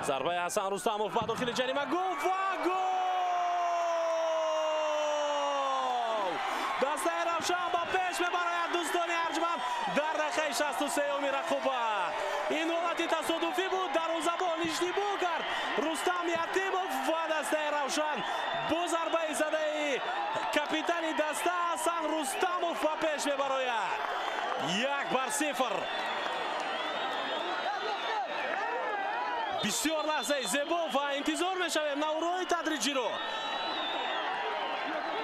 Зарбаи Ҳасан Рустамов ба дохили ҷарима, гол ва гол! Дастаи Равшан ба пеш мебарояд, дӯстони арҷманд, дар дақиқаи 63-уми рақобат. Ин ҳолати тасодуфӣ буд, дарвозабон иштибоҳ кард Рустам Ятимов ва дастаи Равшан бо зарбаи задаи капитани даста Ҳасан Рустамов ба пеш мебарояд. 1-0. Бисёр лаҳзаи зебо ва интизор мешавем наврои тадриҷиро.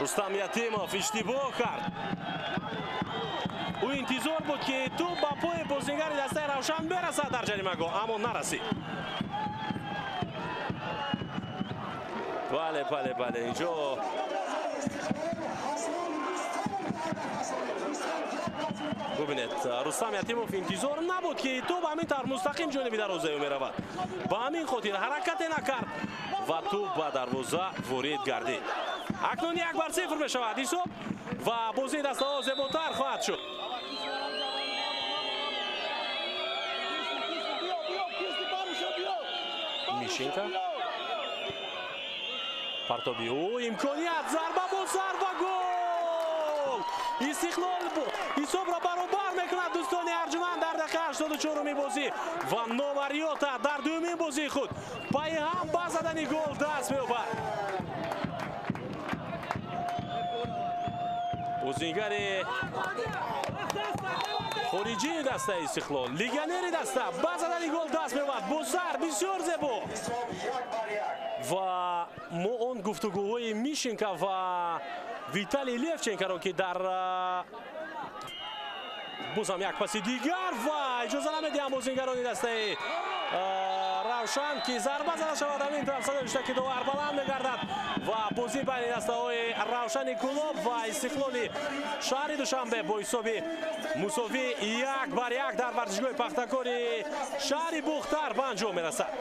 Рустам Ятимов иштибоҳ кард. Ӯ интизор буд, ки тӯп ба пои бозингари дастаи Равшан берасад дар ҷаримагоҳ, аммо нарасид. Бале, бале, бале, инҷо бубинед, Рустам Ятимов интизор набуд, ки тӯп ҳамин тавр мустақим ҷониби дарвозаи ӯ меравад. Ба ҳамин хотир ҳаракате накард ва тӯп ба дарвоза ворид гардид. Акнун 1-0 мешавад ҳисоб ва бозии дастаҳо зеботар хоҳад шуд. Мишенко партоби ӯ, имконият, зарба бо сар ва гол! Истиқлол ҳисобро баробар мекунад, дӯстони арҷманд, дар дақиқаи 84-уми бозӣ ва Новариёта дар дуюмин бозии худ пайи ҳам ба задани гол даст меёбад. Бозингари хориҷии дастаи Истиқлол, легионери даста ба задани гол даст меёбад бо сар, бисёр зебо. Ва мо он гуфтугӯҳои Мишенко ва Виталий Левченкоро, ки дар бозам як паси дигар ва иҷоза намедиҳам бозингарони дастаи Равшан, ки зарба зада шавад. Ҳамин тараф садои ки довар баланд мегардад ва бозӣ байни дастаҳои Равшани Кӯлоб ва Истиқлоли шаҳри Душанбе бо ҳисоби мусовӣ 1-1 дар варзишгоҳи Пахтакори шаҳри Бухтар ба анҷом мерасад.